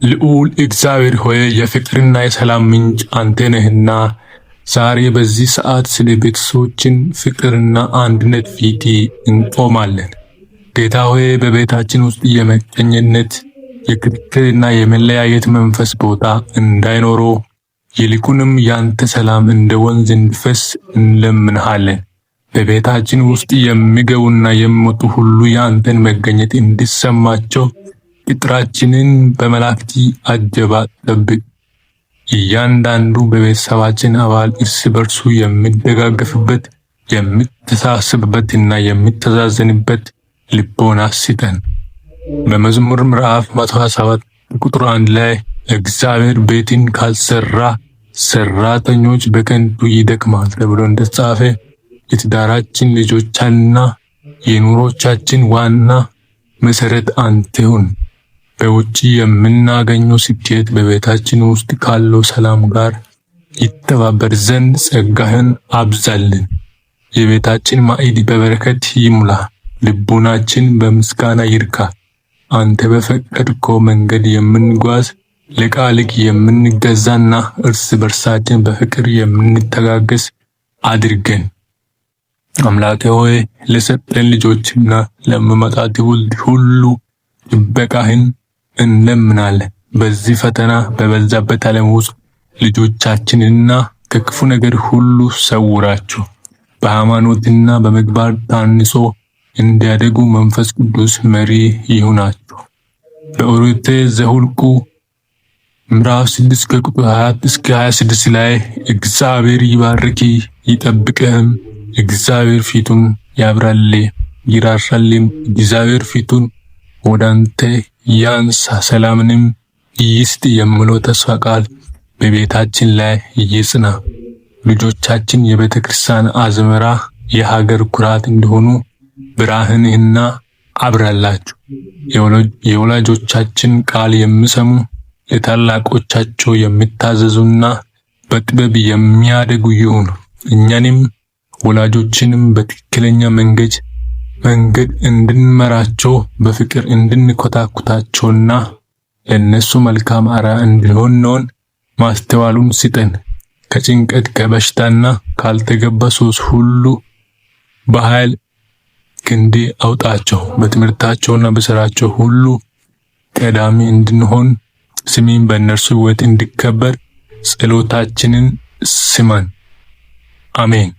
ልዑል እግዚአብሔር ሆይ የፍቅርና የሰላም ምንጭ አንተ ነህና ዛሬ በዚህ ሰዓት ስለ ቤተሰቦችን ፍቅርና አንድነት ፊት እንቆማለን። ጌታ ሆይ በቤታችን ውስጥ የመቀኝነት የክርክርና የመለያየት መንፈስ ቦታ እንዳይኖረው ይልቁንም ያንተ ሰላም እንደ ወንዝ እንዲፈስ እንለምንሃለን። በቤታችን ውስጥ የሚገቡና የሚወጡ ሁሉ ያንተን መገኘት እንዲሰማቸው ቅጥራችንን በመላእክት አጀባ ጠብቅ። እያንዳንዱ በቤተሰባችን አባል እርስ በርሱ የሚደጋገፍበት፣ የሚተሳሰብበትና የሚተዛዘንበት ልቦና ስጠን። በመዝሙር ምዕራፍ 127 ቁጥር 1 ላይ እግዚአብሔር ቤትን ካልሰራ ሰራተኞች በከንቱ ይደክማል ተብሎ እንደተጻፈ የትዳራችን ልጆቻችንና የኑሮቻችን ዋና መሰረት አንተ ሁን። በውጪ የምናገኘው ስኬት በቤታችን ውስጥ ካለው ሰላም ጋር ይተባበር ዘንድ ጸጋህን አብዛልን። የቤታችን ማዕድ በበረከት ይሙላ፣ ልቡናችን በምስጋና ይርካ። አንተ በፈቀድከው መንገድ የምንጓዝ ለቃልህ የምንገዛና እርስ በርሳችን በፍቅር የምንተጋገዝ አድርገን። አምላኬ ሆይ ለሰጠን ልጆችና ለሚመጣ ትውልድ ሁሉ ጥበቃህን እንለምናለን። በዚህ ፈተና በበዛበት ዓለም ውስጥ ልጆቻችንና ከክፉ ነገር ሁሉ ሰውራቸው። በሃይማኖትና በምግባር ታንጾ እንዲያደጉ መንፈስ ቅዱስ መሪ ይሁናቸው። በኦሪት ዘኍልቍ ምዕራፍ 6 ከቁጥር 24 እስከ 26 ላይ እግዚአብሔር ይባርክ ይጠብቅህም፣ እግዚአብሔር ፊቱን ያብራልህ ይራራልህም፣ እግዚአብሔር ፊቱን ወደ አንተ ያንሳ ሰላምንም ይስጥ የሚለው ተስፋ ቃል በቤታችን ላይ ይጽና። ልጆቻችን የቤተ ክርስቲያን አዝመራ፣ የሀገር ኩራት እንዲሆኑ ብርሃንህና አብራላችሁ። የወላጆቻችን ቃል የሚሰሙ፣ ለታላቆቻቸው የሚታዘዙና በጥበብ የሚያደጉ ይሁኑ። እኛንም ወላጆችንም በትክክለኛ መንገድ እንድንመራቸው፣ በፍቅር እንድንኮታኩታቸውና ለነሱ መልካም አርአያ እንድንሆን ማስተዋሉን ስጠን። ከጭንቀት፣ ከበሽታና ካልተገባ ሱስ ሁሉ በኃይል ክንድ አውጣቸው። በትምህርታቸውና በሥራቸው ሁሉ ቀዳሚ እንድንሆን፣ ስሜን በእነርሱ ሕይወት እንዲከበር ጸሎታችንን ስማን። አሜን።